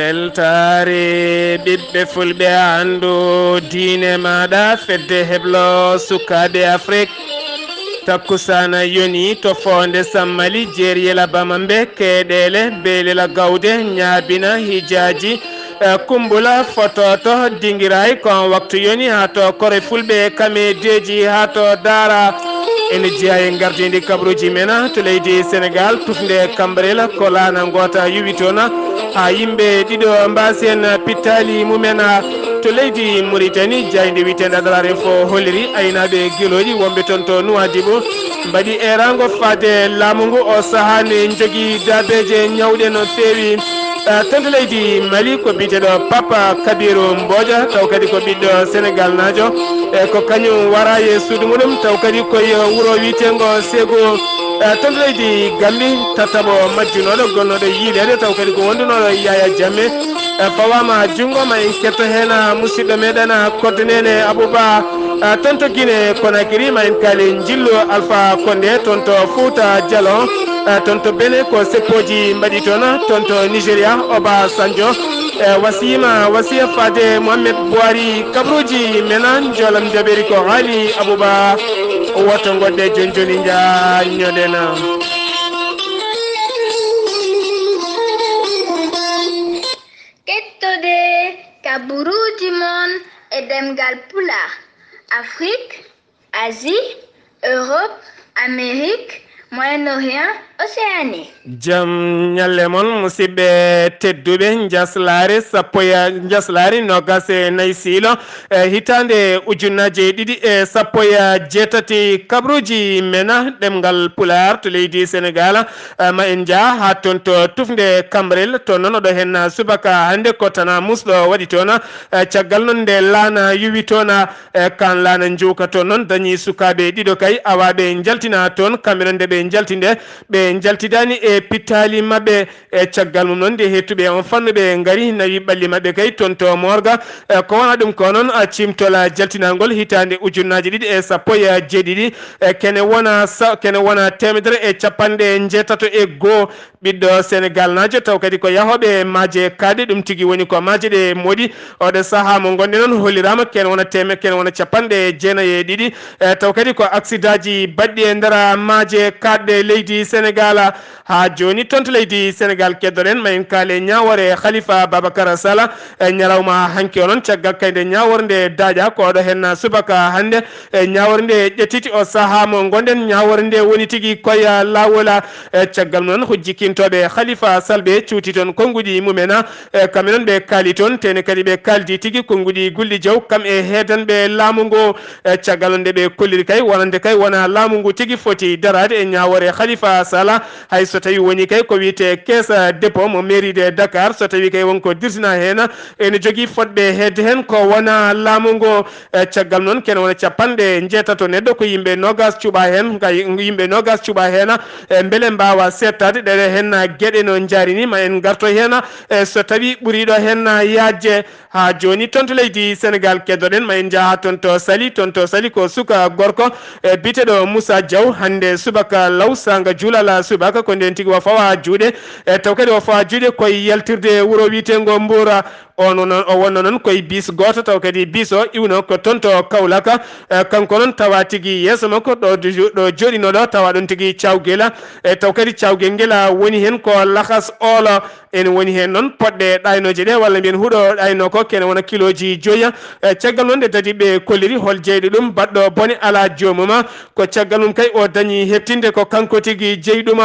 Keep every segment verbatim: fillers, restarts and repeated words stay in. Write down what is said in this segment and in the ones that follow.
Weltaare ɓiɓɓe fulɓe, anndu diine maaɗa, fedde heblo sukaaɓe Afrik. Takkusaana yoni to foonde Sammali, jeeri yela bamambe, keeɗeele, beelela gawde, ñaabina, hijaaji, eh, kumbula, fotooto, dingiraay, ko on waktu yoni haa to kore fulɓe, kameedeeji, haa to daara. Ene jeyaa e ngardiindi kabaruuji men to leydi Senegaal, tufnde Kambarel, ko laana ngoota yuwi toon, haa yimɓe ɗiɗo mbaasi heen pittaali mumen. To leydi Muritani, jaaynde wiyeteende Adalaar Info holliri aynaaɓe gelooɗi wonɓe toon to Nuwaadibu mbaɗi eeraango faade laamu ngu. O sahaa ne njogii daabeeje ñawɗe no feewi. Eh, toon to leydi Mali, ko biyeteeɗo Papa Kabiru Mbooja, taw kadi ko ɓiɗɗo Senegaalnaajo. E ko kañum wara e suudu muɗum, taw kadi ko e wuro wiyeteengo Segu. Eh, toon to leydi Gambi, tattaɓo majjunooɗo, gonnooɗo yiileede, taw kadi ko wondunooɗo Yaya Jammeh. Eh, fawaama junngo, ma en ketto heen, ah, musidɗo meɗen, ah, Koddo Neene Abouba. Ah, toon to Guinée Conakry, ma en kaali njillu Alpha Condé, toon to Fouta Djalon. Eh, toon to Benin ko seppooji mbaɗi toon, toon to Nigeria, Obasanjo, eh, wasiyima wasiya faade Mohamed Buhari. Kabaruuji men, njoolam jaɓeeri ko haali Abouba. Woto ngoɗɗe jooni jooni, njaññoɗen. Kettoɗe kabaruuji mon e ɗemngal Pulaar, Afrik, Asie, Europe, Amérique, Moyen-Orient, Océanie. Jam ñalle mon, musidɓe tedduɓe, njaslaare sappo e, njaslaare noogaas e nayi siilo, e hitaande ujunnaaje ɗiɗi e sappo e jeetati, kabaruuji men ɗemngal Pulaar to leydi Senegaal, e, ma en njah haa toon to tufnde Kambarel, toon noon oɗo heen subaka hannde ko tanaa musɗo waɗi toon, e, caggal noon nde laana yuwi toon, e, kaan laana njuuka toon noon dañi sukaaɓe ɗiɗo kay awaaɓe njaltina toon, kamɓe noon nde ɓe njalti nde, ɓe njaltidaani e pittaali maɓɓe. E caggal mum noon, nde heettuɓe e on fannu ɓe ngari, nawi ɓalli maɓɓe kay toon to Moorga. E, ko wona ɗum ko noon, a, ciimtol, a, jaltinaangol hitaande ujunnaaje ɗiɗi e sappo e jeeɗiɗi. E, kene wona sa-, kene wona teemedere e capanɗe njeetato e goo ɓiɗɗo Senegaalnaajo, taw kadi ko yahooɓe maaje kaaɗɗe, ɗum tigi woni ko maaje ɗe moɗi. Oɗo sahaa mo ngonɗen noon holliraama kene wona teme-, kene wona capanɗe jeenayi e ɗiɗi. E, taw kadi ko aksidaaji baɗɗi e nder maaje kaaɗɗe leydi Senegaal. Haa jooni, toon to leydi Senegaal, keddoɗen, ma en kaale ñaawoore Khalifa Babacar Sall. E ñalawma hanki o noon, caggal kay nde ñaawoore nde daaƴa, ko oɗo heen subaka hannde, e ñaawoore nde ƴettiti o sahaa mo ngonɗen. Ñaawoore nde woni tigi koye laawol. E caggal mum noon, hujjikintooɓe Khalifa Sall ɓe cuuti toon konnguɗi mumen. E kamɓe noon ɓe kaali toon, tene kadi ɓe kaaldi tigi konnguɗi gulɗi jaw, kam e heedanɓe laamu ngu. E caggal nde ɓe kolliri kay wonande kay wona laamu ngu tigi foti daraade e ñaawoore Khalifa Sall, hay so tawi woni kay ko wiyetee keesa dépôt mo mairie de Dakar, so tawi kay wonko dirtina heen, ene jogii fotɓe heedde heen ko wona laamu ngu. E caggal noon, kene wona capanɗe njeetato neɗɗo, ko yimɓe noogaas cuɓaa heen, kay yimɓe noogaas cuɓaa heen, e mbele mbaawa seettaade ɗeɗe heen geɗe no njaari ni, ma en ngarto heen, e so tawi ɓuriiɗo heen yaajde. Haa jooni, toon to leydi Senegaal, keddoɗen, ma en njaha toon to Saly. Toon to Saly, ko suka gorko, e biyeteeɗo Moussa Diaw, hannde subaka law, saanga juulal subaka, ko ndeen tigi o fawa juuɗe. E taw kadi o fawa juuɗe koye yaltirde wuro wiyeteengo Mbour. O noon, o wonno noon koye bis gooto, taw kadi bis o iwno ko toon to Kaolack. E kanko noon, tawa tigi yeeso makko ɗo, ɗo jooɗinoo ɗo, tawa ɗoon tigi cawgel. E taw kadi cawgel ngel woni heen ko lahas oolo. Ene woni heen noon poɗɗe ɗaynooje ɗe, walla mbiyen huɗo ɗaynoo ko kene wona kilooji joyi. E caggal noon nde dadiiɓe kolliri hol jeyɗo ɗum, baɗɗo bone alaa joomum. Ko caggal mum kay o dañi heɓtinde ko kanko tigi jeyi ɗum.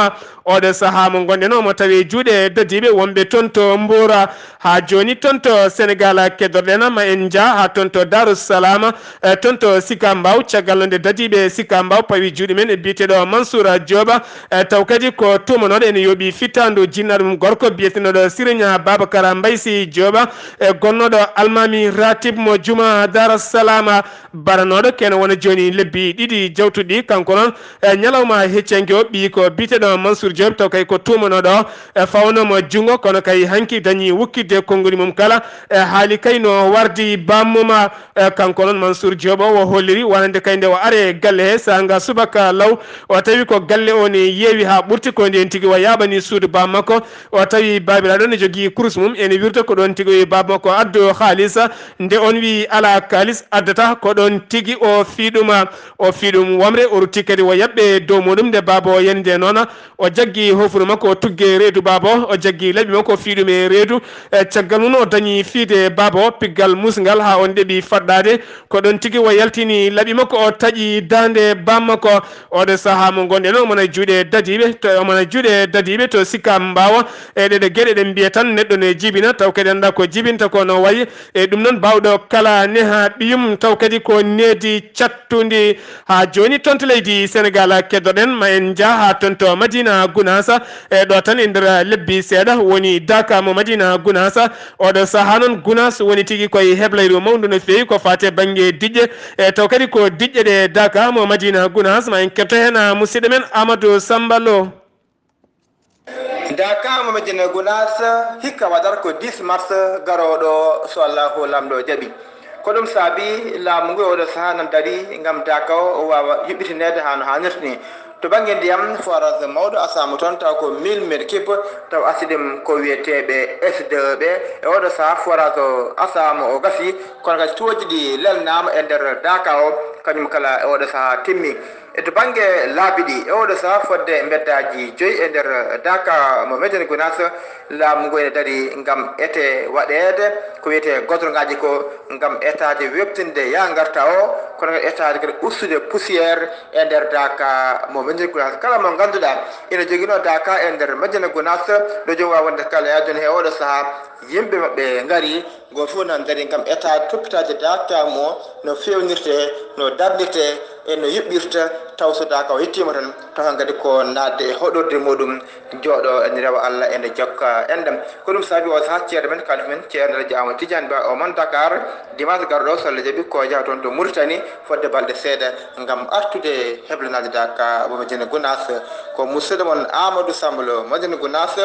Oɗo sahaa mo ngonɗen o mo tawi e juuɗe dadiiɓe wonɓe toon to Mbour. Haa jooni toon to Senegaal, keddoɗen, ma en njah haa toon to Daaru Salaam. E, toon to Sicap Mbao, caggal nde dadiiɓe Sicap Mbao pawi juuɗe men e biyeteeɗo Mansour Diop, e, taw kadi ko tuumanooɗo ene yooɓi fittaandu jinnaaɗo mum gorko biyeteeɗo Siriña Babakar Mbaysi Diop, e, gonnooɗo almaami ratib mo juma Dar Salam, baranooɗo kene wona jooni lebbi ɗiɗi jawtuɗi. Kanko noon, e, ñalawma heccanke o ɓiyi ko biyeteeɗo Mansour Diop, taw kay ko tuumanooɗo, e, fawnoo mo junngo, kono kay hanki dañi wukkitde konngudi mum kala. e haali kay no wardi bammuma. E kanko noon Mansour Diop o holliri wonande kay nde o are galle he saanga subaka law, o tawi ko galle o ne yeewi haa ɓurti, ko ndeen tigi o yaaɓani suudu bammakko. O tawi baabiraaɗo ne jogii kurus mum ene wirta, ko ɗoon tigi o wi baaba makko addu haalis. Nde on wi alaa kaalis addata, ko ɗoon tigi o fii ɗum, o fii ɗum wamre, o rutti kadi o yaɓɓe dow muɗum. Nde baaba o yani nde noona, o jaggi hofuru makko, o tugge reedu baaba o, o jaggi laɓi makko, o fii ɗum e reedu. E caggal mum o dañi fiide baaba o piggal musngal haa on ɗeɓi faɗɗaade. Ko ɗoon tigi o yaltini laɓi makko, o taƴi daande bammakko. Oɗo sahaa mo ngonɗen o, omo na juuɗe dadiiɓe, to, omo na juuɗe dadiiɓe to Sicap Mbao. E ɗeɗe geɗe ɗen mbiya tan neɗɗo ne jibina, taw kadi anndaa ko jibinta ko no wayi. E ɗum noon baawɗo kala neha ɓiyum, taw kadi ko needi cattundi. Haa jooni toon to leydi Senegal keddoɗen, ma en njah haa toon to Madina Gunaas. E ɗo tan e nder lebbi seeɗa woni Daaka mo Madina Gunaas. Oɗo sahaa noon Gunaas woni tigi koye heblayru mawndu no feewi ko faati e bannge diƴƴe. E taw kadi ko diƴƴe ɗe Daaka mo Madina Gunaas, ma en ketto heen, ah, musidɗo men Amadou Samba Lo. Daaka mo Madina Gunaas, hikka waɗata ko dix mars garooɗo, so Allahu Laamɗo jaɓi. Ko ɗum saabi laamu ngu e oɗo sahaa nan darii ngam Daaka o waawa yuɓɓitineede haa no haanirta ni. To bannge ndiyam, forage mawɗo Asaamu toon, taw ko mille mètres cubes, taw asii ɗum ko wiyeteeɓe S deux ɓe. E oɗo sahaa, forage o Asaamu o gasii, kono kadi tuwooji ɗi lelnaama e nder Daaka o, kañum kala e oɗo sahaa timmi. E to bannge laabi ɗi, e oɗo sahaa, fodde mbeddaaji joyi e nder Daaka mo Médina Gounass, laamu ngu ene darii ngam ete waɗeede ko wiyetee godorngaaji ko, ngam etaade weɓtinde yaa ngarta o, kono kadi etaade kadi ustude poussière e nder Daaka mo Médina Gounass. Kala mo ngannduɗaa ina joginoo Daaka e nder Médina Gounass, ɗo joom waawi wonde kala e aduna he oɗo sahaa, yimɓe maɓɓe ngarii, ngo fof nan ndarii ngam etaade, toppitaade Daaka mo no feewnirtee, no darnirtee e no yuɓɓirta, taw so Daaka o yettiima tan, tawa kadi ko naatde e hoɗorde muɗum, jooɗo ene rewa Allah, ene jokka enɗam. Ko ɗum saabi o sahaa ceerno men, kalifa men, ceerno Alhaji Amadou Tidiane Ba, o mon Dakar, dimanche garɗo, so Allah jaɓi, ko yaha toon to Mauritanie, fodde balɗe seeɗa, ngam artude heblanaade Daaka mo Médina Gounass. Ko musidɗo mon Amadou Samba Lo, Médina Gounass,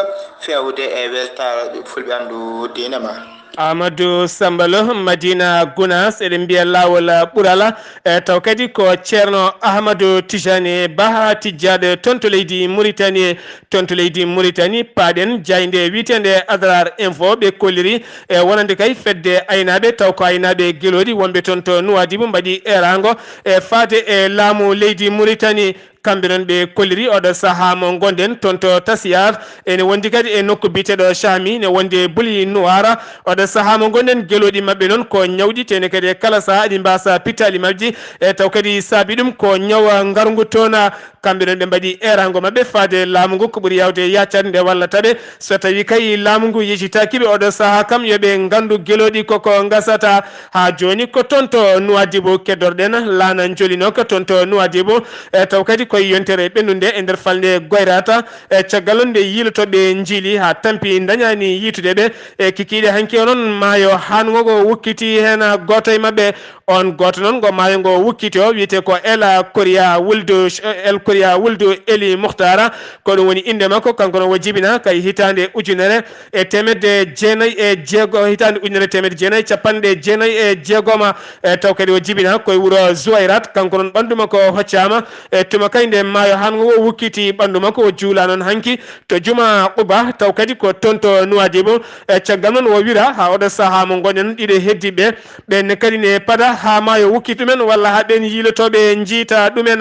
feewde e weltaare Fulɓe Anndu Diine Ma. Amadou Samba Lo, Madina Gounass, eɗen mbiya laawol ɓural. E taw kadi ko ceerno Ahmadou Tijani Bah, tijjaaɗo toon to leydi Mauritanie. Toon to leydi Mauritanie, paaɗen jaaynde wiyeteende Adrar Info, ɓe kolliri e wonande kay fedde aynaaɓe, taw ko aynaaɓe gelooɗi wonɓe toon to Nouadhibou mbaɗi eeraango e faade e laamu leydi Mauritanie. Kamɓe noon ɓe kolliri oɗo sahaa mo ngonɗen toon to Tasiyar, ene wondi kadi e nokku biyeteeɗo Chami, ne wondi e Buli Nuwara. Oɗo sahaa mo ngonɗen, gelooɗi maɓɓe noon ko ñawɗi, tene kadi e kala sahaa eɗi mbaasa pittaali majji, e taw kadi saabi ɗum ko ñawa ngarngu toon. Kamɓe noon ɓe mbaɗi eeraango maɓɓe faade laamu ngu, ko ɓuri yaawde yaaccade nde wallata ɓe. So tawii kay laamu ngu yejjitaaki ɓe oɗo sahaa kam, yo ɓe nganndu gelooɗi koko ngasata. Haa jooni ko toon to Nuwaadibu keddorɗen, laana njolinooka toon to Nuwaadibu. E taw kadi koye yontere ɓennunde e nder falnde Goyrata, e caggal noon nde yiilotooɓe njiili haa tampi ndañaani yiitude ɓe. E kikiiɗe hanki o noon maayo haanugo ngo wukkitii heen gooto e maɓɓe. On gooto noon ngo maayo ngo wukkiti o wiyetee ko El Koria Wuldu, El Koria Wuldu Eli Muhtara. Ko ɗum woni innde makko, kanko noon o jibina kay hitaande ujunere e teemedde jeenayi e jeego, hitaande ujunere teemedde jeenayi capanɗe jeenayi e jeegoma. E taw kadi o jibina koye wuro Zuwayrat, kanko noon ɓanndu makko hoccaama. E tuma kay nde maayo haanugo ngo wukkiti ɓanndu makko, o juula noon hanki to juma Quba, taw kadi ko toon to Nuwaadibu. E caggal noon o wira haa oɗo sahaa mo ngonɗen ɗiɗo heddiiɓe, ɓeen ne kadi ne pada haa maayo wukki ɗumen walla haa ɓeen yiilotooɓe njiita ɗumen.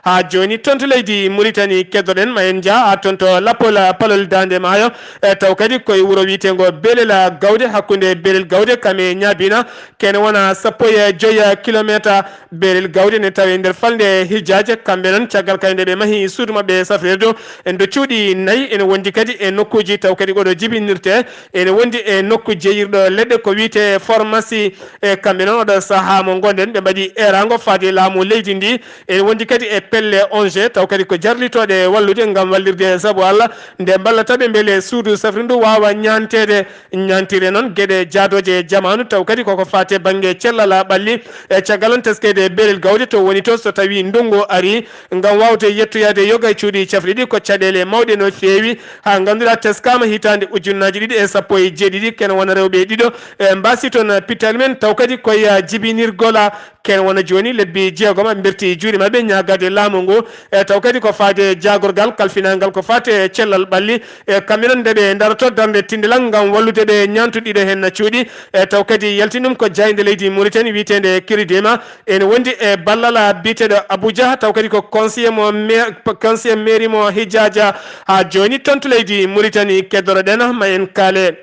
Haa jooni toon to leydi Muritani keddoɗen, ma en njah haa toon to Lappol, Palol Daande Maayo. E taw kadi koye wuro wiyeteengo Belel Gawde, hakkunde Belel Gawde kam e Ñaabina, kene wona sappo e joy kilometer. Belel Gawde ne tawi e nder falnde Hijjaaje. Kamɓe noon, caggal kay nde ɓe mahi suudu maɓɓe safrirdu, e ndo cuuɗi nayi, ene wondi kadi e nokkuuji taw kadi oɗo jibinirte, ene wondi e nokku jeeyirɗo leɗɗe ko wiyetee pharmacie. E kamɓe noon, oɗo sahaa mo ngonɗen, ɓe mbaɗi eeraango faade laamu leydi ndi. Ene wondi kadi e pelle O N G, taw kadi ko jarlitooɗe wallude ngam wallirde e sabu Allah, nde mballata ɓe mbele suudu safrindu waawa ñaanteede. Ñaantire noon geɗe jaadooje e jamaanu, taw kadi koko faate bannge cellal ɓalli. E caggal on teskeede e berel gawde to woni to, so tawi ndungu ari, ngam waawde yettoyaade yoga e cuuɗi cafriɗi ko caɗeele mawɗe no feewi, haa ngannduɗaa teskaama hitaande ujunnaaji ɗiɗi e sappo e jeeɗiɗi, kene wona rewɓe ɗiɗo, e mbaasi toon pittaali men, taw kadi koye jibinirgol, kene wona jooni lebbi jeegom, ɓe mberti juuɗe maɓɓe ñaagaade laamu ngu, e taw kadi ko faade jaagorgal kalfinaangal ko faate cellal ɓalli, e kamɓe noon nde ɓe ndaroto darnde tindilal ngam wallude ɓe ñaantu ɗiɗo heen cuuɗi, e taw kadi yaltin ɗum ko jaaynde leydi Mauritanie wiyeteende Kiridema, ene wondi e ballal biyeteeɗo Abuja, taw kadi ko conseiller mo maire, conseiller mairie mo Hijaaja. Haa jooni toon to leydi Mauritanie keddoroɗen ma en kaale.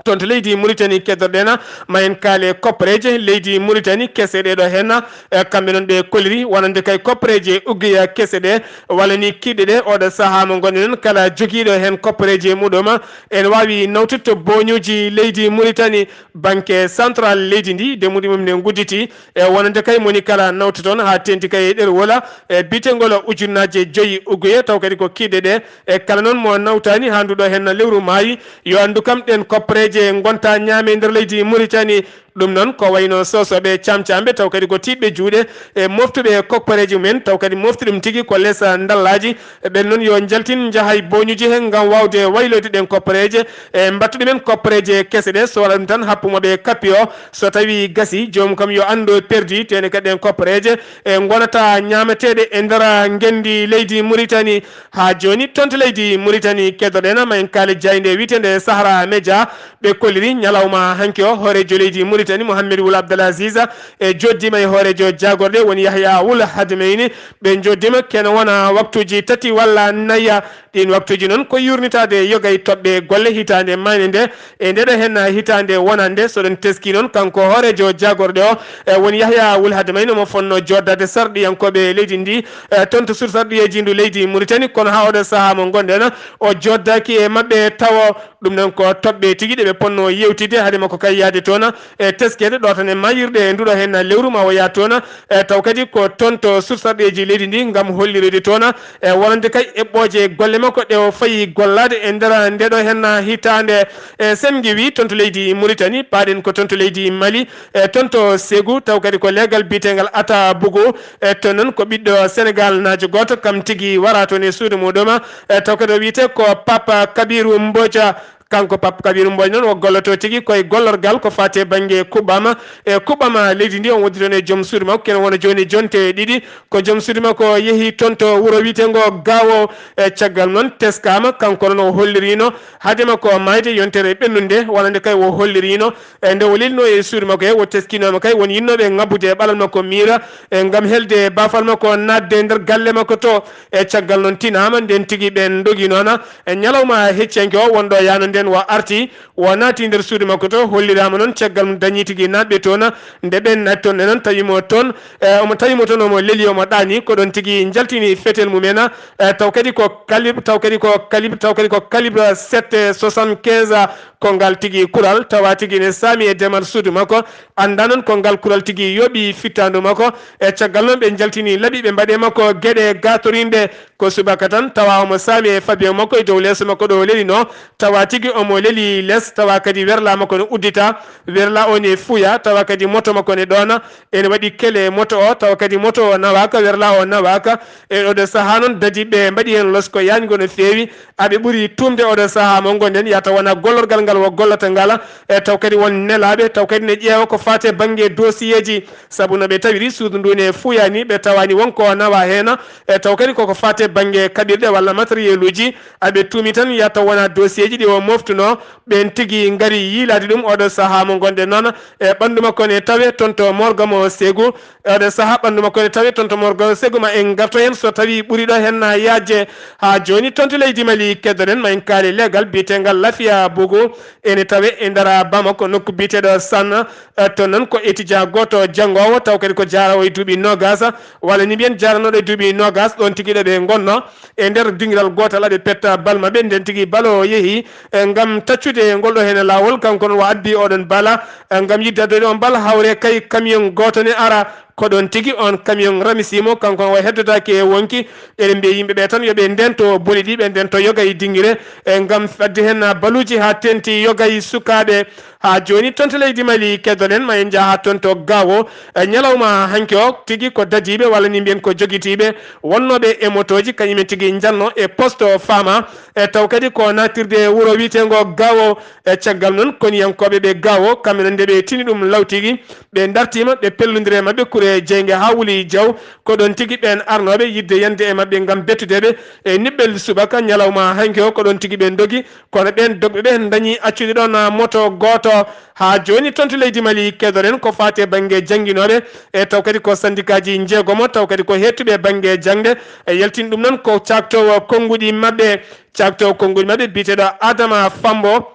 Toon to leydi Mauritanie keddoroɗen ma en kaale koppareeje leydi Mauritanie kese ɗe ɗo heen, e kamɓe noon ɓe kolliri wonande kay koppareeje uggiya kese ɗe walla ni kiiɗe ɗe oɗo sahaa mo ngonɗen noon kala jogiiɗo heen koppareeje muɗum ene waawi nawtude to booñuuji leydi Mauritanie. Banque central leydi ndi, demmuɗi mum ne ngudditi, e wonande kay moni kala nawta toon haa teeŋti kay e ɗerwol, e biyeteengol ujunnaaje joyi ugguye, taw kadi ko kiiɗe ɗe, e kala noon mo nawtaani haa nduɗo heen lewru maayi, yo anndu kam ɗeen koppareeje ngonta ñaame e nder leydi Mauritanie. Ɗum noon ko wayno soosooɓe camcamɓe, taw kadi ko tiiɗɓe juuɗe, e moftuɓe koppareeje mumen, taw kadi mofti ɗum tigi ko les ndallaaji. Ɓen noon yo njaltin njahay booñuuji he ngam waawde wayloyde ɗeen koppareeje, e mbatta ɗumen koppareeje kese ɗe, so waɗa ɗum tan happu mo ɓe kappi o, so tawi gasi, joomum kam yo anndu perdi, tene kadi ɗeen koppareeje, e ngonata ñaameteeɗe e nder ngenndi leydi Mauritanie. Haa jooni, toon to leydi Mauritanie, keddoɗen ma en kaali jaaynde wiyeteende Sahara Media, ɓe kolliri ñalawma hanki o, hooreejo leydi Mauritanie, Mohamed Wul Abdel Aziz, e joɗɗiima e hooreejo jaagorɗe, woni Yahya Wul Hadmeyni, ɓe njoɗɗiima kene wona waktuuji tati walla nayi. Ɗiin waktuuji noon ko yuurnitaade yoga e toɓɓe golle hitaande mayde nde, e ndeɗo heen hitaande wonande. So ɗon teski noon, kanko hooreejo jaagorɗe o, e woni Yahya Wul Hadmeyni, omo fotnoo jooddaade sarɗiyankooɓe leydi ndi, e toon to suudu sarɗiyeeji ndu leydi Mauritanie, kono haa oɗo sahaa mo ngonɗen, o jooddaaki e maɓɓe tawo. Ɗum noon ko toɓɓe tigi ɗe ɓe potnoo yeewtidde hade makko kay yahde toon, e teskeede ɗo tan e maayirɗe e nduɗo heen lewru ma o yaha toon, e taw kadi ko toon to suudu sarɗiyeeji leydi ndi ngam holliroyde toon, e wonande kay eɓɓooje golle makko ɗe o fayi gollaade e nder ndeɗo heen hitaande. E sen ngiwi toon to leydi Mauritanie, paaɗen ko toon to leydi Mali, e toon to Ségou, taw kadi ko leegal biyeteegal Ata Bougou, e toon noon ko ɓiɗɗo Senegal naajo gooto, kam tigi wara toon e suudu muɗum, e taw kadi o wiyetee ko Papa Kabiru Mboja. Kanko Papa Kabiru Mboja noon o golloto tigi koye gollorgal ko faati e bannge kuɓɓam, e kuɓɓam leydi ndi, on woddi toon e joom suudu makko, kene wona jooni jonte ɗiɗi, ko joom suudu makko yehi toon to wuro wiyeteengo Gawo. E caggal noon teskaama, kanko noon o holliriino hade makko maayde yontere ɓennunde, wonande kay o holliriino, e nde o lelinoo e suudu makko he, o teskinooma kay won yinnooɓe ŋabbude e ɓalal makko miira, e ngam helde baafal makko naatde e nder galle makko to. E caggal noon tinaama, nden tigi ɓeen ndogi noon, e ñalawma hecciyanke o wonɗo yaano nden o arti, o naati nder suudu makko to, holliraama noon caggal mum dañi tigi naatɓe toon. Nde ɓeen naati toon, enen tawi mo toon, e omo tawi mo toon, omo leli, omo ɗaani, ko ɗoon tigi njaltini fetel mum en, e taw kadi ko calibre, taw kadi ko calibre, taw kadi ko calibre sept soixante-quinze, ko ngal tigi kural, tawa tigi ne saami e demal suudu makko, annda noon ko ngal kural tigi yooɓi fittaandu makko. E caggal noon ɓe njaltini laɓi, ɓe mbaɗi e makko geɗe gaatorinɗe. Ko subaka tan, tawa omo saami e fabiyon makko e dow leeso makko ɗo o lelinoo, tawa tigi omo leli les, tawa kadi werla makko ne uddita, werla o ne fuya, tawa kadi moto makko ne ɗoona, ene waɗi kele moto o, tawa kadi moto o nawaaka, werla o nawaaka. E oɗo sahaa noon dadi ɓe mbaɗi heen losko yaajngo no feewi, aɓe ɓuri tuumde oɗo sahaa mo ngonɗen, yata wona gollorgal ngal o gollata ngal, e taw kadi won nelaaɓe, taw kadi ne ƴeewa ko faati e bannge dossier ji, sabu no ɓe tawiri suudu ndu ne fuyaani, ɓe tawaani won ko nawa heen, e taw kadi koko faati e bannge kaɓirɗe walla matériel uji, aɓe tuumi tan yata wona dossier ji ɗi o moftunoo, ɓeen tigi ngari yiilaade ɗum oɗo sahaa mo ngonɗen noon, e ɓanndu makko ne tawe toon to morgue mo Ségou, e oɗo sahaa ɓanndu makko ne tawe toon to morgue o Ségou, ma en ngarto heen so tawi ɓuri ɗo heen yaajde. Haa jooni toon to leydi Mali keddoɗen, ma en kaali leegal biyetengal Lafiya Bougou, Ene tawe e nder Bamako, nokku biyeteeɗo Sanna. Eh, toon noon ko étudiant gooto janngoowo, taw kadi ko jaaroowo e duuɓi noogaas, walla ni mbiyen jaaranooɗo e duuɓi noogaas, ɗoon tigi ɗo ɓe ngonnoo. E nder dingiral gootal, aɓe petta bal maɓɓe, nden tigi bal o yehi, eh, ngam taccude ngol ɗo heen laawol, kanko noon o addi oɗon bal, eh, ngam yiɗde addude on bal, hawre kay camion gooto ne ara, ko ɗoon tigi on camion ramisiimo, kanko o heddotaake e wonki. Eɗen mbiya yimɓe ɓe tan yo ɓe ndento boli ɗi, ɓe ndento yoga e dingire, e ngam fadde heen baluuji haa teenti yoga e sukaaɓe. Haa jooni toon to leydi Mali, keddoɗen ma en njaha haa toon to Gaawo. E ñalawma hanki o tigi ko dadiiɓe walla ni mbiyen ko jogitiiɓe wonnooɓe e motooji, kañumen tigi njanno e poste Fama. E taw kadi ko naatirde wuro wiyeteengo Gaawo. E caggal noon, koniyankooɓe ɓe Gaawo, kamɓe noon nde ɓe tini ɗum law tigi, ɓe ndartiima, ɓe pellondiri e maɓɓe kure jeynge haa wuli jaw. Ko ɗoon tigi ɓeen arnooɓe yiɗde yande e maɓɓe ngam bettude ɓe e niɓɓel subaka ñalawma hanki o, ko ɗoon tigi ɓe ndogi. Kono ɓeen dogɓe ɓe ndañi accude ɗoon moto gooto. Haa jooni toon to leydi Mali, kedoɗen ko faati e bannge jannginooɓe, e taw kadi ko sandikaaji njeegomo, taw kadi ko heettuɓe bannge jaŋde. E yaltin ɗum noon ko caaktoowo konnguɗi maɓɓe, caaktoowo konnguɗi maɓɓe biyeteeɗo Adama Fambo.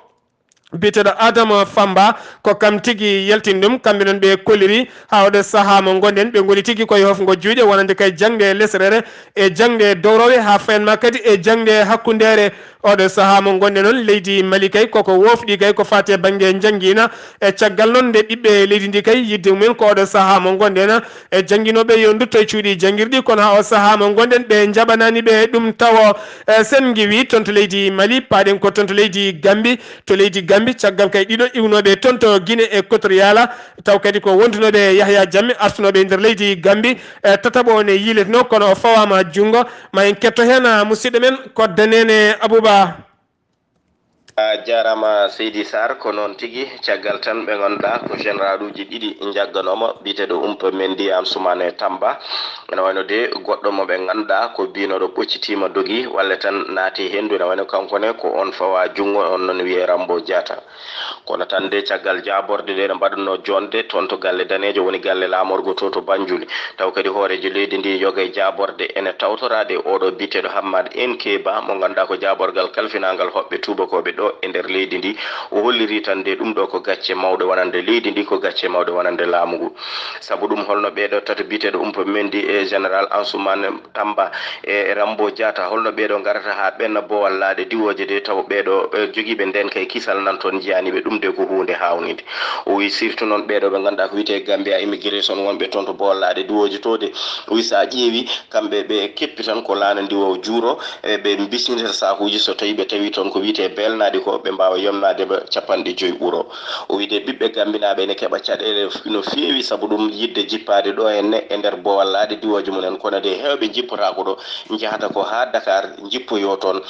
Biyeteeɗo Adama Famba, ko kam tigi yaltin ɗum. Kamɓe noon ɓe kolliri haa oɗo sahaa mo ngonɗen, ɓe ngoni tigi koye hofngo juuɗe, wonande kay jaŋde lesrere e jaŋde dowrowe, haa fayan ma kadi e jaŋde hakkundeere. Oɗo sahaa mo ngonɗen noon, leydi Mali kay koko woofɗi kay ko faati e bannge njanngiina. E caggal noon nde ɓiɓɓe leydi ndi kay yiɗde mumen ko oɗo sahaa mo ngonɗen, e jannginooɓe yo ndutto e cuuɗi janngirɗi, kono haa o sahaa mo ngonɗen ɓe njaɓanaani ɓe ɗum tawo. E sen ngiwi toon to leydi Mali, paaɗen ko toon to leydi Gambi. To leydi Gambi, caggal kay ɗiɗo iwnooɓe toon to Guinée Équatoriale, taw kadi ko wontunooɓe Yahya Jammeh artunooɓe e nder leydi Gambi. E tataɓo ne yiiletnoo, kono o fawaama junngo. Ma en ketto heen, a, musidɗo men Kodda Neene Abouba. A jaaraama, Seydi Sarr. Ko noon tigi, caggal tan ɓe ngannduɗaa ko généraluuji ɗiɗi njagganooma, biyeteeɗo Umpa Mendy e Ansoumane Tamba. Ene wayno de goɗɗo mo ɓe ngannduɗaa ko biynooɗo ɓoccitiima dogi, walla tan naati e henndu, ene wayno kanko ne ko on fawa junngo, on noon wiyee Rambo Diatta. Kono tan de, caggal jaaborde nde ene mbaɗatnoo joɗnde toon to galle daneejo, woni galle laamorgo to, to Banjul. Taw kadi hooreejo leydi ndi yoga e jaaborde ene tawtoraade oɗo biyeteeɗo Hammad N K Ba, mo ngannduɗaa ko jaaborgal kalfinaangal hoɓɓe tuubakooɓe ɗo e nder leydi ndi. O holliri tan de ɗum ɗo ko gacce mawɗe wonande leydi ndi, ko gacce mawɗe wonande laamu ngu. Sabu ɗum, holno ɓeeɗo tato biyeteeɗo Umpa Mendy e général Ansoumane Tamba e Rambo Diatta, holno ɓeeɗo ngarata haa ɓenna boowal laaɗe diwooje de, taw ɓeeɗo, eh, jogiiɓe ndeenka e kisal nan toon, njiyaani ɓe? Ɗum de ko huunde haawnide. O wi surtout noon ɓeeɗo ɓe ngannduɗaa ko wiyetee Gambia Immigration wonɓe toon to boowal laaɗe diwooje to de. O wi so a ƴeewi, kamɓe ɓe keppi tan ko laana ndiwo juuro, e ɓe mbisnitata saakuuji so tawii ɓe tawii toon ko wiyetee beelnaaɗi ko, ɓe mbaawa yomnaade ba capanɗe joyi uro. O wi de ɓiɓɓe Gambinaaɓe ene keɓa caɗeele no feewi sabu ɗum yiɗde jippaade ɗo henne e nder boowal laaɗe diwooje mum en, kono de heewɓe njippotaako ɗo, njahata ko haa Dakar, njippoyoo toon,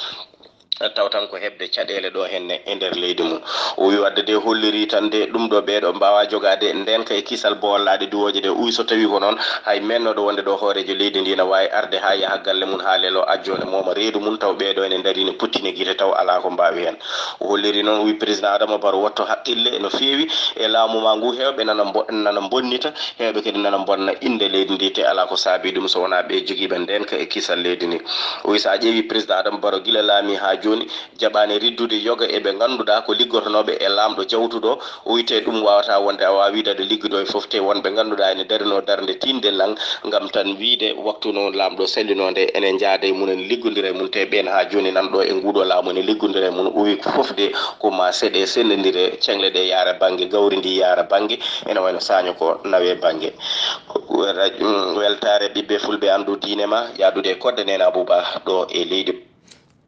taw tan ko heɓde caɗeele ɗo henne e nder leydi mum. O wi wadde de holliri tan de ɗum ɗo ɓeeɗo mbaawa jogaade ndeenka e kisal boowal laaɗe diwooje de. O wi so tawii ko noon, hay meennooɗo wonde ɗo hooreejo leydi ndi ene waawi arde haa yaha galle mum haa lelo ajjoone mooma reedu mum, taw ɓeeɗo ene ndarii ne puttini gite, taw alaa ko mbaawi heen. O holliri noon, o wi président Adama Barrow wotto haqqille no feewi e laamu maa ngu, heewɓe nana mbo-, nana mbonnita, heewɓe kadi nana mbonna innde leydi ndi, te alaa ko saabii ɗum so wonaa ɓe jogiiɓe ndeenka e kisal leydi ndi. O wi so a ƴeewi président Adama Barrow gila laamii haa jooni, jaɓaani riddude yoga e ɓe ngannduɗaa ko liggotonooɓe e laamɗo jawtuɗo. O wi te ɗum waawataa wonde, a waawii wiide aɗa liggodoo e fof, te wonɓe ngannduɗaa ene ndarinoo darnde tiinde lan ngam tan wiide waktu no laamɗo sallinoo nde ene njaada e mum, ene liggondira e mum, te ɓeen haa jooni nan ɗo e nguuɗo laamu ene liggondira e mum. O wi ko fof de ko ma seɗe senndondire, ceŋle ɗe yaara bannge, gawri ndi yaara bannge, ene wayno saaño ko nawee bannge. Ko ra-, mm, weltaare ɓiɓɓe fulɓe, anndu diine ma, yaadude e Kodda Neene Abouba ɗo e leydi.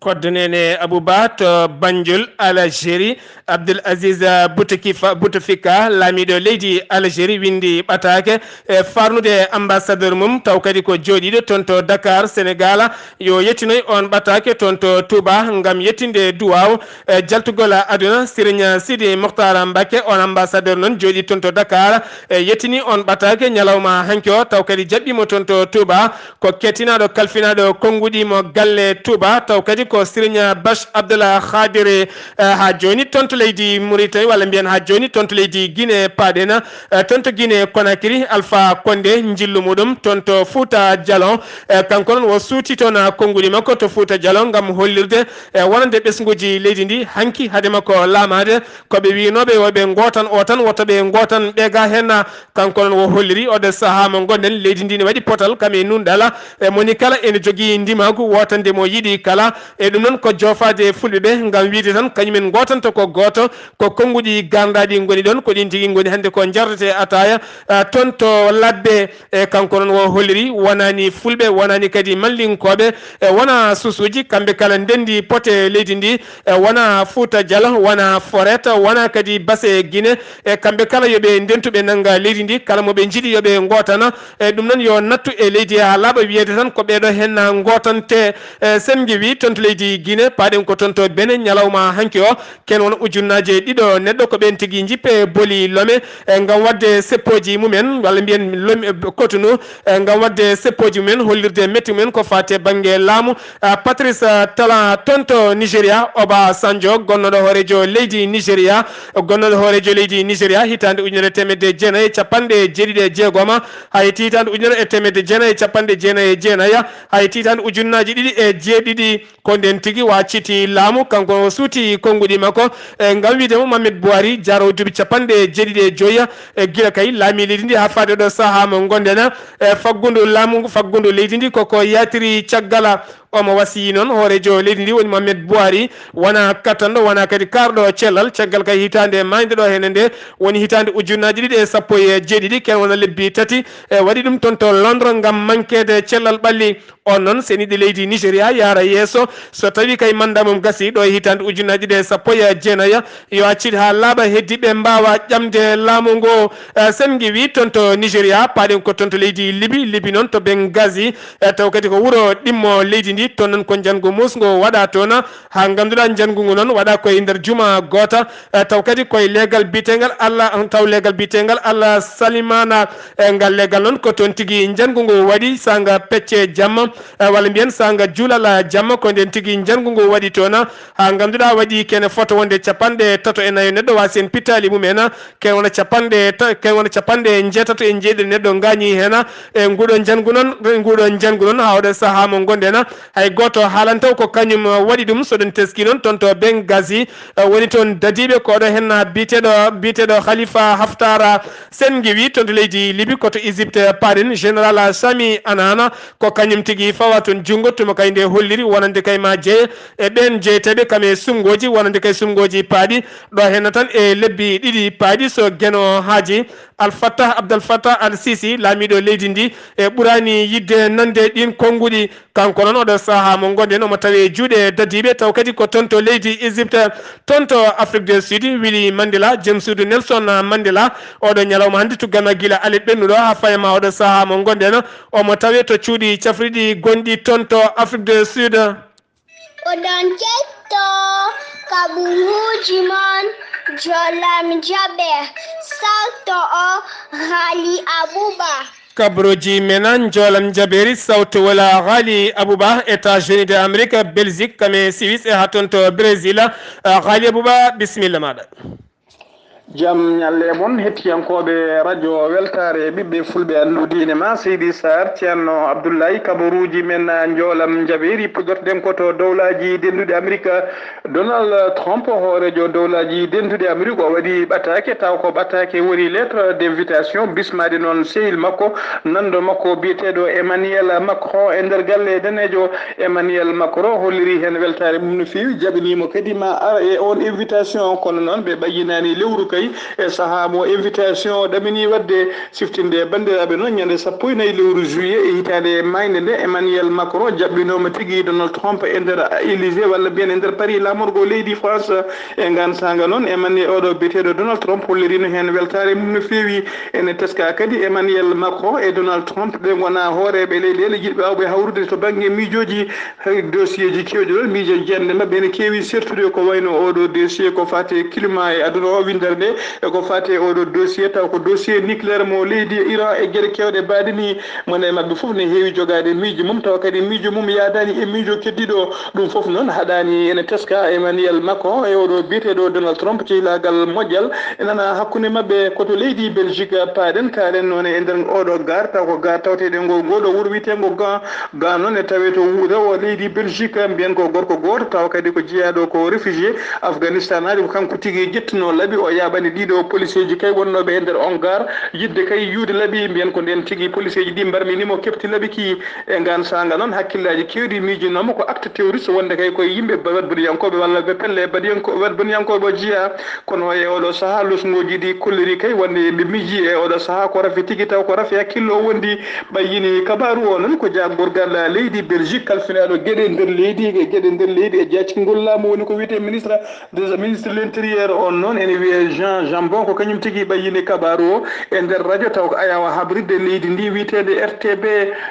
Kodda Neene Abouba to Banjul, Algérie. Abdoul Aziz, eh, Bouteflika, Bouteflika, laamiiɗo leydi Algérie, winndi ɓataake, eh, farnude ambassadeur mum, taw kadi ko jooɗiiɗo toon to Dakar, Sénégal, yo yettinoy on ɓataake toon to Touba ngam yettinde duwaaw, eh, jaltugol aduna. Serigne Sidi Mokhtar Mbacké, on ambassadeur noon jooɗii toon to Dakar, eh, yettini on ɓataake ñalawma hanki o, taw kadi jaɓɓii mo toon to Touba. Ko kettinaaɗo kalfinaaɗo konnguɗi mo galle Touba, taw kadi ko Sirinya Bash Abdallah Khadir, eh, haa jooni toon to leydi Mauritanie, walla mbiyen haa jooni toon to leydi Guinée paaɗen, eh, toon to Guinée Conakry, Alpha Condé, njillu muɗum toon to Fouta Djalon, eh, kanko noon o suuti toon, ah, konnguɗi makko to Fouta Djalon ngam hollirde, eh, wonande ɓesnguuji leydi ndi hanki hade makko laamaade, ko ɓe wiynooɓe yo ɓe ngootan o tan, woto ɓe ngootan ɓe ga heen, ah, kanko noon o holliri oɗo sahaa mo ngonɗen, leydi ndi ne waɗi potal kam e nunɗal, e moni kala ene jogii ndimaagu wootande mo yiɗi kala. E ɗum noon ko joofaade fulɓe ɓe ngam wiyde tan kañumen ngootanta ko gooto, ko konnguɗi garndaaɗi ngoni ɗoon, ko ɗiin tigi ngoni hannde ko njardetee ataaya, ah, toon to ladde. E kanko noon o holliri wonaani fulɓe, wonaani kadi mallinkooɓe, e wona suusuuji, kamɓe kala ndenndi pote leydi ndi, e wona Fuuta Jalo, wona Foret, wona kadi Base Guinée, e kamɓe kala yo ɓe ndentu ɓe nannga leydi ndi, kala mo ɓe njiɗi yo ɓe ngootana. E ɗum noon yo nattu e leydi haa laaɓa, wiyeede tan ko ɓeeɗo heen ngootante. E Sen Ngiwi toon to leydi Guinée, paaɗen ko toon to Benin ñalawma hanki o, ken won ujunnaaje ɗiɗo neɗɗo ko ɓeen tigi njippe boli lome, e ngam waɗde seppooji mumen, walla mbiyen lome, e kotunu, e ngam waɗde seppooji mumen, hollirde metti mumen ko faati e bannge laamu. Ah, Patrice, ah, Talon toon to Nigeria, Obasanjo, gonnooɗo hooreejo leydi Nigeria, gonnooɗo hooreejo leydi Nigeria, hitaande ujunere e teemedde jeenayi e capanɗe jeeɗiɗi e jeegom, haa yetti hitaande ujunere e teemedde jeenayi e capanɗe jeenayi e jeenayi, haa yetti hitaande ujunnaaji ɗiɗi e jeeɗiɗi, ko ndeen tigi o acciti laamu, kanko o suuti konnguɗi makko, e ngam wiyde mo Mohamed Buhari, jaaroowo duuɓi capanɗe jeeɗiɗi e joyi, e gila kay laamii leydi ndi haa faade ɗo sahaa mo ngonɗen, e faggundu laamu, faggundu leydi ndi koko yaatiri caggal. Omo wasiyii noon hooreejo leydi ndi woni Mohamed Buhari, wona kattanɗo, wona kadi kaarɗo cellal, caggal kay hitaande maaynde ɗo heen nde, woni hitaande ujunnaaji ɗiɗi e sappo e jeeɗiɗi, ken wona lebbi tati, e waɗi ɗum toon to Londres ngam mankeede cellal ɓalli. On noon, seniiɗo leydi Nigeria yaara yeeso, so tawii kay mannda mum gasii ɗo e hitaande ujunnaaji ɗiɗi e sappo e jeenayi, yo accit haa laaɓa, heddiiɓe mbaawa ƴamde laamu ngu. Eh, Sen Ngiwi toon to Nigeria, paaɗen ko toon to leydi Libi. Libi noon to Benghazi, eh, taw kadi ko wuro ɗimmo leydi ndi. Toon noon ko njanngu muusngu waɗaa toon, haa ngannduɗaa njanngu ngu noon waɗaa koye nder juma goota, eh, taw kadi koye leegal biyeteegal Allah, taw leegal biyeteegal Allah Salimana. Eh, ngal leegal noon ko toon tigi njanngu ngu waɗi saanga pecce jamma, eh, walla mbiyen saanga juulal jamma, ko ndeen tigi njanngu ngu waɗi toon, haa ngannduɗaa waɗi kene fota wonde capanɗe tato e nayo neɗɗo waasi heen pittaali mum en, ken wona capanɗe ta-, ken wona capanɗe njeetato e njeeɗiɗi neɗɗo ngaañi heen, e nguɗo njanngu noon, nguɗo njanngu noon, haa oɗo sahaa mo ngonɗen, hay gooto haalanta ko kañum waɗi ɗum. So ɗum teskii noon, toon to Benghazi, eh, woni toon dadiiɓe ko ɗo heen biyeteeɗo, biyeteeɗo Khalifa Haftar. Sen Ngiwi toon to leydi Libi, ko to Égypte paaɗen, général Sami Anana, ko kañum tigi fawa toon junngo, tuma kay nde holliri wonande kay ma jeeye e ɓeen jeyteeɓe kam e sumngooji, wonande kay sumngooji paaɗi, ɗo heen tan e lebbi ɗiɗi paaɗi, so Geno Haaji Al Fattah, Abdel Fattah Al Sisi, laamiiɗo leydi ndi, e ɓuraani yiɗde nande ɗiin konnguɗi. Kanko noon, oɗo sahaa mo ngonɗen, omo tawee juuɗe dadiiɓe, taw kadi ko toon to leydi Égypte, toon to Afrique du Sud, Willy Mandela, jom suudu Nelson Mandela. Oɗo ñalawma hannde, tugganma gila alet ɓennuɗo haa fayama oɗo sahaa mo ngonɗen, omo tawee to cuuɗi cafriɗi gonɗi toon to Afrique du Sud. Oɗon ketto kaɓuruuji mon, jolam jaɓe, salto o Ghali Abouba. Kabaruuji men, njoolam jabeeri, sawto wala Ghali Abouba, États-Unis de Amérique, Belgique, kame Suisse, e haa toon to Brésil. Ah, Ghali Abouba, bisimilla maaɗa. Jam ñalle e mon, hettiyankooɓe radio Weltaare, ɓiɓɓe fulɓe, anndu diine ma, Seydi Sarr, Ceerno Abdullahi, kabaruuji men, njoolam jabeeri, puɗɗorten ko to dowlaaji denduɗi Amérique. Donald Trump, hooreejo dowlaaji denduɗi Amérique, o waɗi ɓataake, taw ko ɓataake woni lettre d'invitation, bismaade noon sehil makko, nanndo makko biyeteeɗo Emmanuel Macron e nder galle daneejo. Emmanuel Macron holliri heen weltaare mum no feewi, jaɓanii mo kadi ma ara e oon invitation, kono noon ɓe ɓayyinaani lewru kay e sahaa mo invitation o ɗaminii waɗde. Siftinde banndiraaɓe noon, ñande sappo e nayi lewru juillet e hitaande maaynde nde, Emmanuel Macron jaɓɓinooma tigi Donald Trump e nder Élysée, walla mbiyen e nder Paris, laamorgo leydi France. E ngaan saanga noon, Emmanuel, oɗo biyeteeɗo Donald Trump holliriino heen weltaare mum no feewi. Ene teskaa kadi Emmanuel Macron e Donald Trump, ɓe ngonaa hooreeɓe leyɗeele jiɗɓe aawɓe hawrude to bannge miijooji, hay dossier ji keewɗi ɗoon, miijooji jannde maɓɓe ene keewi sertude, ko wayno oɗo dossier ko faati e climat e aduna o, winndere nde. E ko faati e oɗo dossier, taw ko dossier nucléaire mo leydi Iran e geɗe kewɗe baɗe ni. Mone e maɓɓe fof ne heewi jogaade miijo mum, tawa kadi miijo mum yaadaani e miijo keddiɗo. Ɗum fof noon haɗaani ene teska Emmanuel Macron e oɗo biyeteeɗo Donald Trump cehlaagal moƴƴal e nana hakkunde maɓɓe. Ko to leydi Belgique paaɗen, kaalen noon e nder oɗo gaar, taw ko gaar taweteeɗo e ngol, ngol ɗo wuro wiyeteengo Gand. Gand noon e tawee to wu-, rewo leydi Belgique, mbiyen ko gorko gooto, tawa kadi ko jeyaaɗo ko réfugié Afghanistan ari, ko kanko tigi ƴettuno laabi, o yaaɓani ɗiɗo policeeji kay wonnooɓe e nder on gaar, yiɗde kay yiwde laabi, mbiyen ko ndeen tigi policeeji ɗi mbarmini mo keɓti laabi ki. E ngaan saanga noon, hakkillaaji keewɗi miijinooma ko acte terroriste, wonde kay koye yimɓe ba-, waɗboniyankooɓe walla ɓe pelle baɗiyanko-, waɗboniyankooɓe o jeyaa. Kono e oɗo sahaa, losngooji ɗi kolliri kay wonde ɓe miiji e oɗo sahaa ko rafi tigi, taw ko rafi hakkillo o wondi. Ɓayyini kabaaru o noon ko jaagorgal leydi Belgique kalfinaaɗo geɗe nder leydi e geɗe nder leydi e jaacingol laamu, woni ko wiyetee ministre des, ministre de l'intérieur on noon ene wiyee Jean Jambon, ko kañum tigi ɓayyini kabaaru o e nder radio, taw ko ayaawo habrirde leydi ndi wiyeteende R T B,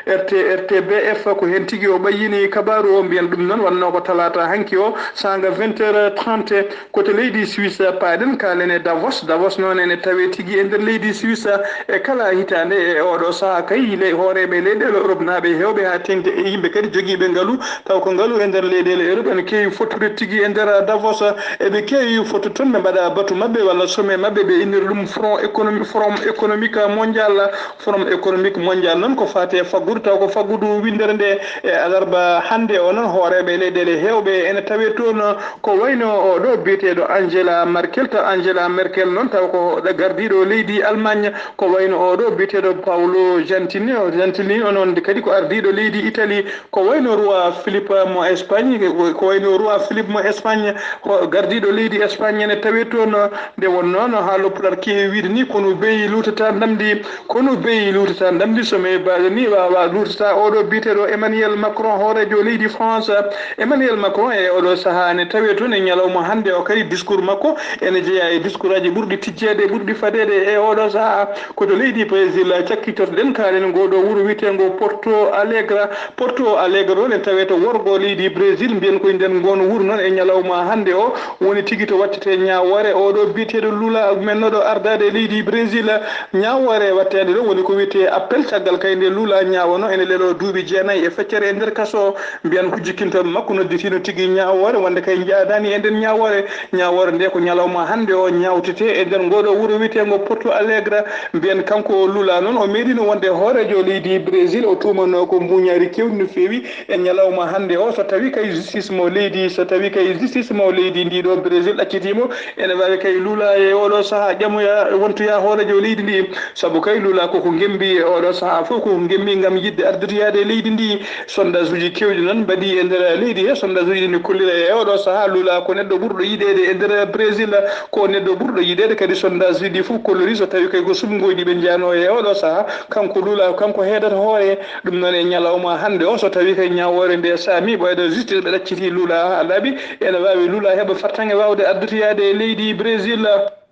R T, R T B F, ko heen tigi o ɓayyini kabaaru o. Mbiyen ɗum noon wonnoo ko talaata hanki o, saanga vingt heures trente. Ko to leydi Suisse paaɗen, kaalen e Davos. Davos noon ene tawee tigi e nder leydi Suisse. E kala hitaande e oɗo sahaa kay, le-, hooreeɓe leyɗeele Europe naaɓe heewɓe haa teeŋti e yimɓe kadi jogiiɓe ngalu, taw ko ngalu e nder leyɗeele Europe ene keewi fottude tigi e nder Davos. Eɓe keewi fottude toon, ɓe mbaɗa batu maɓɓe walla sommet maɓɓe, ɓe inniri ɗum Front Économi-, Forum Économique Mondial. Forum Économique Mondial noon ko faati e faggudu, taw ko faggudu winndere nde. E alarba hannde o noon, hooreeɓe leyɗeele heewɓe ene tawee toon, ko wayno oɗo biyeteeɗo Angela Merkel. Taw Angela Merkel noon, taw ko gardiiɗo leydi Allemagne. Ko wayno oɗo biyeteeɗo Paolo Gentilini, Gentilini o noon kadi ko ardiiɗo leydi Italie. Ko wayno Roi Philippe mo Espagne, ko wayno Roi Philippe mo Espagne, ho-, gardiiɗo leydi Espagne ene tawee toon. Nde wonnoo no haalooɓe Pulaar keewi wiyde ni, konu beyi luutata ndamndi, konu beyi luutata ndamndi, so mi baaɗo ni waawa luutata oɗo biyeteeɗo Emmanuel Macron, hooreejo leydi France. Emmanuel Macron e oɗo sahaa ne tawee toon e ñalawma hannde o kadi, discours makko ene jeyaa e discours aji ɓurɗi tijjeede, ɓurɗi fadeede e oɗo sahaa. Ko to leydi Brésil cakkitortoɗen, kaalen ngoo ɗo wuro wiyeteengo Porto Alegre. Porto Alegre noon en tawee to worgo leydi Brésil, mbiyen koye nden ngoon wuro noon e ñalawma hannde o woni tigi to wattete ñaawoore oɗo biyeteeɗo Lula men noɗo ardaade e leydi Brésil. Ñaawoore watteende ɗo woni ko wiyetee appel, caggal kay nde Lula ñaawano ene leloo duuɓi jeenayi e feccere e nder kaso. Mbiyen ko jikkintooɓe makko nodditiino tigi ñaawoore, wonde kay njaadaani e nden ñaawoore. Ñaawoore nde ko ñalawma hannde o ñaawtetee e nder ngoo ɗo wuro wiyeteengo Porto Alegre. Mbiyen kanko Lula noon o meeɗiino wonde hooreejo leydi Brésil, o tuumanoo ko mbuuñaari keewndi no feewi e ñalawma hannde o. So tawii kay justice mo leydi, so tawii kay justice mo leydi ndi ɗo Brésil ɗaccitii mo, ene waawi kay Lula e oɗo sahaa ƴamoya, wontoya hooreejo leydi ndi. Sabu kay Lula koko ngembi e oɗo sahaa fof, koko ngembi ngam yiɗde ardotoyaade e leydi ndi. Sondage uji keewɗi noon mbaɗi e nder leydi he, sondage uji ɗi ne kollira e oɗo sahaa Lula ko neɗɗo ɓurɗo yiɗeede e nder Brésil, ko neɗɗo ɓurɗo yiɗeede. Kadi sondage uji ɗi fof kolliri so tawi kay ko suɓngooji ɓe njeyanoo e oɗo sahaa, kanko Lula, kanko heedata hoore. Ɗum noon e ñalawma hannde o, so tawi kay ñaawoore nde saami, ɓooyde justice ɓe ɗacciti Lula haa laaɓi, ene waawi Lula heɓa fartaŋŋe waawde addotoyaade e leydi Brésil.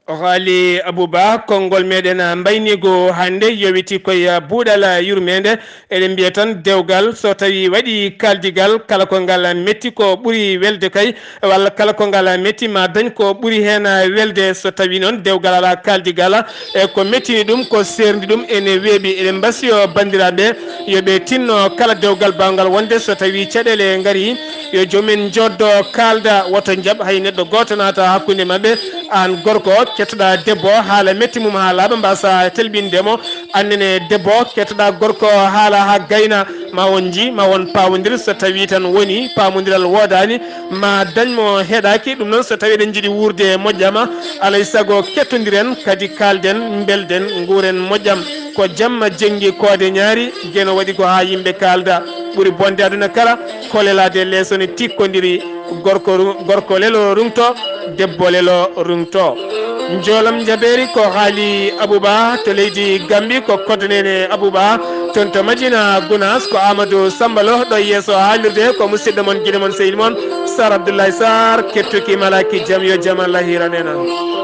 O haali Abou Ba, konngol meɗen mbayniigu hannde yowiti koye buuɗal yurmeende. Eɗen mbiya tan dewgal so tawi waɗi kaaldigal, kala ko ngal metti ko ɓuri welde kay, walla kala ko ngal metti ma dañ ko ɓuri heen welde. So tawi noon dewgal alaa kaaldigal, e ko mettini ɗum, ko seerndi ɗum ene weeɓi. Eɗen mbasiyo banndiraaɓe yo ɓe tinno kala dewgal baawngal wonde so tawi caɗeele ngari, yo joomum en njooddo kaalda, woto njaɓ hay neɗɗo gooto naata hakkunde maɓɓe. Aan gorko, kettoɗaa debbo, haala metti mum haa laaɓa, mbaasa telɓinde mo. Aan nene debbo, kettoɗaa gorko, haala haa gayna, ma on nji, ma on paawondir. So tawii tan woni paamondiral woodaani, ma dañ mo heɗaaki. Ɗum noon, so tawii eɗen njiɗi wuurde moƴƴam, alay sago kettondiren, kadi kaalden, mbelden, nguuren moƴƴam. Ko jamma jenngi koode ñaari, Geno waɗi ko haa yimɓe kaalda. Ɓuri bonde aduna kala, ko lelaade leeso ne tikkondiri. Gorko ru-, gorko lelo ruŋto, debbo lelo ruŋto. Njoolam njabeeri ko haali Abou Ba to leydi Gambi, ko koddanene Abou Ba. Toon to Madina Gunaas ko Amadou Samba Lo ɗo yeeso haalirde, ko musidɗo mon, giɗo mon, sehil mon Sar Abdoulaye Sar, kettuki malaki jam, yo jam Allah hiran en.